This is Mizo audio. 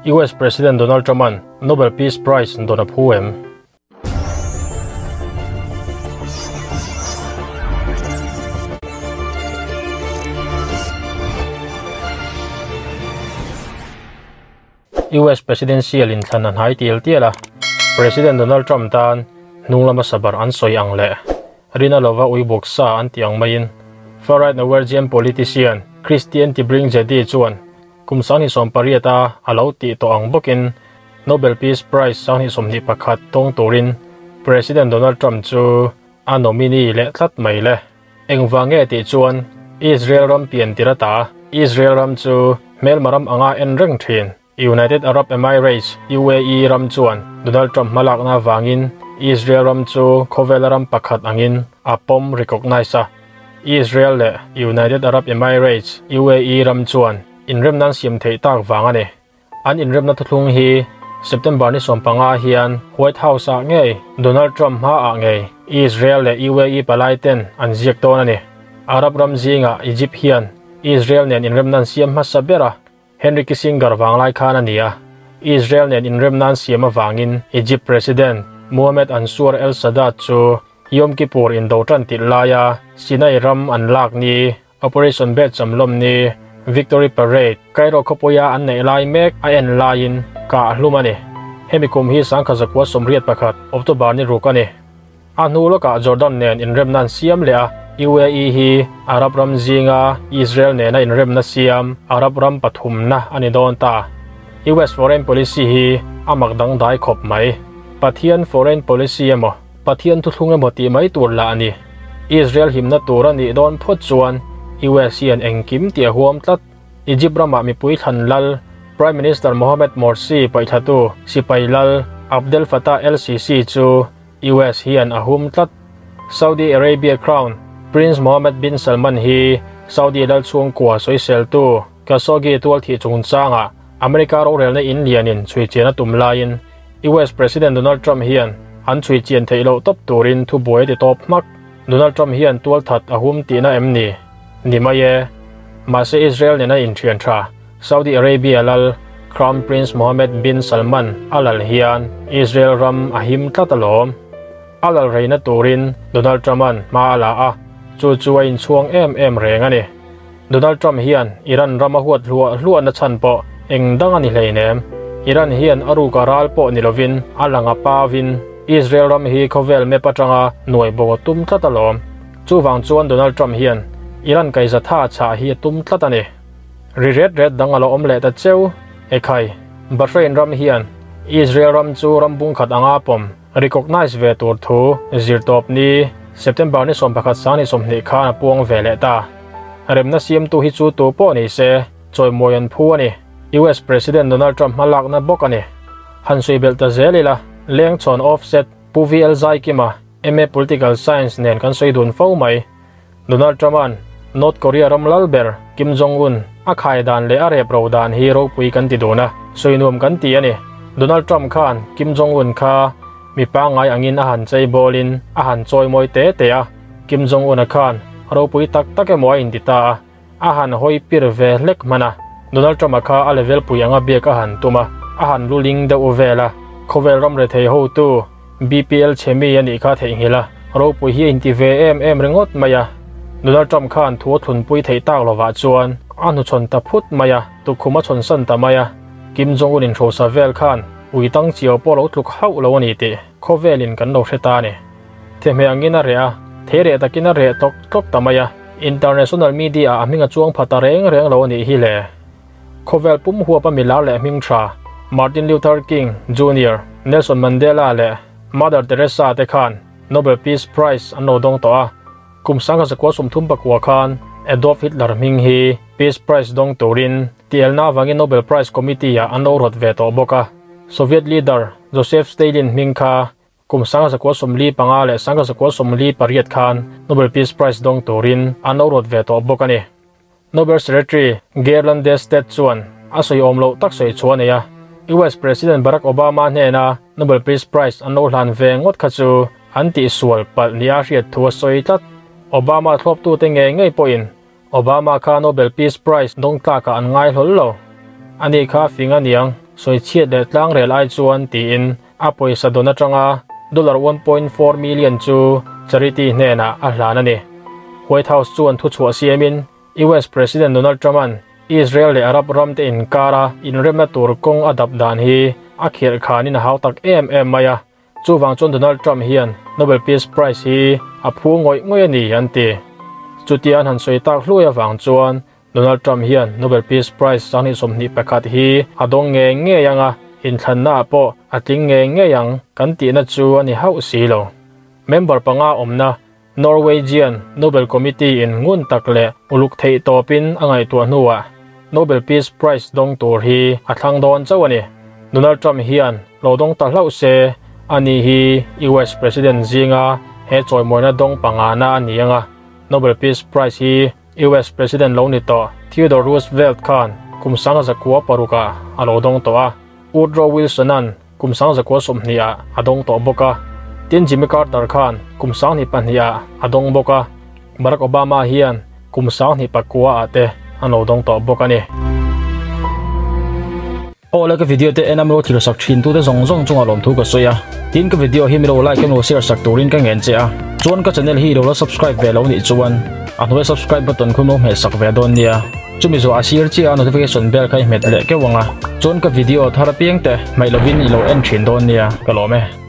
US President Donald Trump-a'n Nobel Peace Prize dawn a phu em? US Presidential inthlan a hnai tial tial a, President Donald Trump tan hnung lama sabar an sawi ang leh rina lova ui bawk sa an tih ang maiin far-right Norwegian politician Christian Tybring-Gjedde chuan Kum 2018 a a lo tih tawh ang bawkin Nobel Peace Prize 2021 tawng turin President Donald Trump chu a nominee leh tlat mai le. Engvang nge tih chuan Israel ram pian tir ata Israel ram chu hmelma ram anga en reng thin. United Arab Emirates, UAE, ram chuan Donald Trump hmalakna avangin Israel ram chu khawvela ram pakhat angin a pawm recognise a. Israel leh United Arab Emirates, UAE, ram chuan inremna an siam theih tak vang a ni. An inremna thuthlung hi September ni 15 hian White House-ah ngei Donald Trump hmaah ngei Israel leh UAE palai ten an ziak dawn a ni. Arab ram zingah Egypt hian Israel nen inremna an siam hmasa ber a, Henry Kissinger vanglai khan a ni a, Israel nen inremna an siam avangin Egypt President Mohamed Anwar el-Sadat chu Yom Kippur indo tan tirh laia Sinai ram an lak ni, Operation Bet Chamlawm ni, Victory Parade, Cairo khawpuia an neih lai mek a en laiin kah hlum a ni. Hemi kum hi 1981 October ni ruk a ni. A hnu lawkah Jordan nen inremna an siam leh a, UAE hi Arab ram zinga Israel nena inremna siam Arab ram pathumna a ni dawn ta. US foreign policy hi a mak dangdai khawp mai. Pathian foreign policy emaw, Pathian thuthlung emaw tih mai tur lah a ni. Israel himna tur a nih dawn phawt chuan US hian engkim tih a huam tlat. Egypt ramah mipui thlan lal, Prime Minister Mohamed Morsi paihthlatu sipai lal Abdel Fattah el-Sisi chu US hian a hum tlat. Saudi Arabia Crown Prince Mohammed bin Salman hi Saudi lal chhungkua sawiseltu Khashoggi tualthih chungchangah America rorelna in lianin chhuichian a tum laiin US President Donald Trump hian an chhuichian theih loh tawp turin thubuai a ti tawp hmak. Donald Trump hian tualthat a hum tihna em ni? Ni mai e. Mahse Israel nena inthian tha Saudi Arabia lal Crown Prince Mohammed bin Salman a lal hian Israel ram a him tlat alawm. A lal reina turin Donald Trump-a'n hma a la a, chu chu a inchhuang em em reng a ni. Donald Trump hian Iran ram a huat hluah hluahna chhan pawh eng dang a ni hleinem. Iran hian a ruk a ral pawh ni lovin a lang a pavin Israel ram hi khawvel map atanga nuai bo a tum tlat alawm. Chuvang chuan Donald Trump hian Iran kaihza tha chhah hi a tum tlat a ni. Ri ret ret dang a lo awm leh ta cheu. Ekhai, Bahrain ram hian Israel ram chu ram bungkhat anga pawm, recognize, ve tur thu zirtawp ni September ni 11 sang ni 20 khan a puang ve leh ta. Remna siamtu hi chu tu pawh ni se, chawimawi an phu a ni. US President Donald Trump hmalakna bawk a ni. Han sawi belh ta zel ila, Lengchhawn Offset, Pu VL Zaikima, MA Political Science nen kan sawi dun fo mai. Donald Trump-a'n North Korea ram lal ber Kim Jong-un a khai dan leh a rep ro dan hi ropui kan ti dun a, sawi nuam kan ti a ni. Donald Trump khan Kim Jong-un kha mi pangngai angin a han chei bawlin a han chawi mawi te te a, Kim Jong-un-a khan ropui tak tak emaw a inti ta a, a han hawi pir ve hlek hman a. Donald Trump-a kha a level pui anga biak a han tum a, a han luling deuh vel a, khawvel ram rethei hotu BPL chhemi a nih kha theihnghilh a, ropui hi a inti ve em em ringawt mai a. Donald Trump khan thu a thlunpui theih tak lovah chuan a hnuchhawn ta phut mai a, tukkhum a chhawnsan ta mai a. Kim Jong-un inhrosa vel khan ui tang chiau pawh lo tluk hauh lo a ni tih khawvelin kan lo hre ta a ni. Thehmeh angin a reh a, thei reh takin a reh tlawk tlawk ta mai a, international media ah a hming a chuang pha ta reng reng lo a nih hi le. Khawvel pum huapa milar leh hming tha Martin Luther King Junior, Nelson Mandela leh Mother Teresa te khan Nobel Peace Prize an lo dawng tawh a. Kum 1939 khan Adolf Hitler hming hi Peace Prize dawng turin tielna avangin Nobel Prize Committee ah an lo rawt ve tawh bawk a. Soviet leader Joseph Stalin hming kha Kum 1945 leh 1948 khan Nobel Peace Prize dawng turin an lo rawt ve tawh bawk a ni. Nobel Secretary Geir Lundestad chuan a sawi awm loh tak sawi chhuah a nei a, US President Barack Obama hnena Nobel Peace Prize an lo hlan ve ngawt kha chu an tihsual palh nia hriat thu a sawi tlat. Obama thlawptute ngei ngei pawhin Obama kha Nobel Peace Prize dawng tlakah an ngai hlawl lo. Ani kha fing a niang. Sawichhiat leh tlangrel ai chuan tiin a pawisa dawn atanga dollar 1.4 million chu charity hnenah a hlan a ni. White House chuan thuchhuah siamin US President Donald Trump-a'n Israel leh Arab ramte inkara inremna tur kawng a dap dan hi a khirh khanin a hau tak em em mai a, chuvang chuan Donald Trump hian Nobel Peace Prize hi a phu ngawih ngawih a ni an ti. Chutia an han sawi tak hluai avang chuan Donald Trump hian Nobel Peace Prize 2021 hi a dawng ngei ngei ang a, inthlannaah pawh a tling ngei ngei ang kan tihna chu a ni hauh si lo. Member panga awmna Norwegian Nobel Committee in ngun tak leh uluk theih tawpin a ngaihtuah hnuah Nobel Peace Prize dawng tur hi a thlang dawn chauh a ni. Donald Trump hian lo dawng ta hlauh se, ani hi US President zinga he chawimawina dawng pangana a ni ang a, Nobel Peace Prize hi US President lo ni tawh Theodore Roosevelt khan kum 1906 ah a lo dawng tawh a, Woodrow Wilson-a'n kum 1920 ah a dawng tawh bawk a, tin Jimmy Carter khan kum 2002 ah a dawng bawk a, Barack Obama hian kum 2009 ah te an lo dawng tawh bawk a ni. Aw le ka video te en a milo thlir sak thin tute zawng zawng chungah lawmthu ka sawi a, tin ka video hi milo like emaw share sak turin ka ngen che a, chuan ka channel hi ilo la subscribe ve lo nih chuan a hnuai subscribe button khu milo hmeh sak ve dawn nia, chumi zawh a sir chiah a notification bell kha i hmet leh keuh ang a, chuan ka video thar apiang te hmaih lovin ilo en thin dawn nia ka lawm e.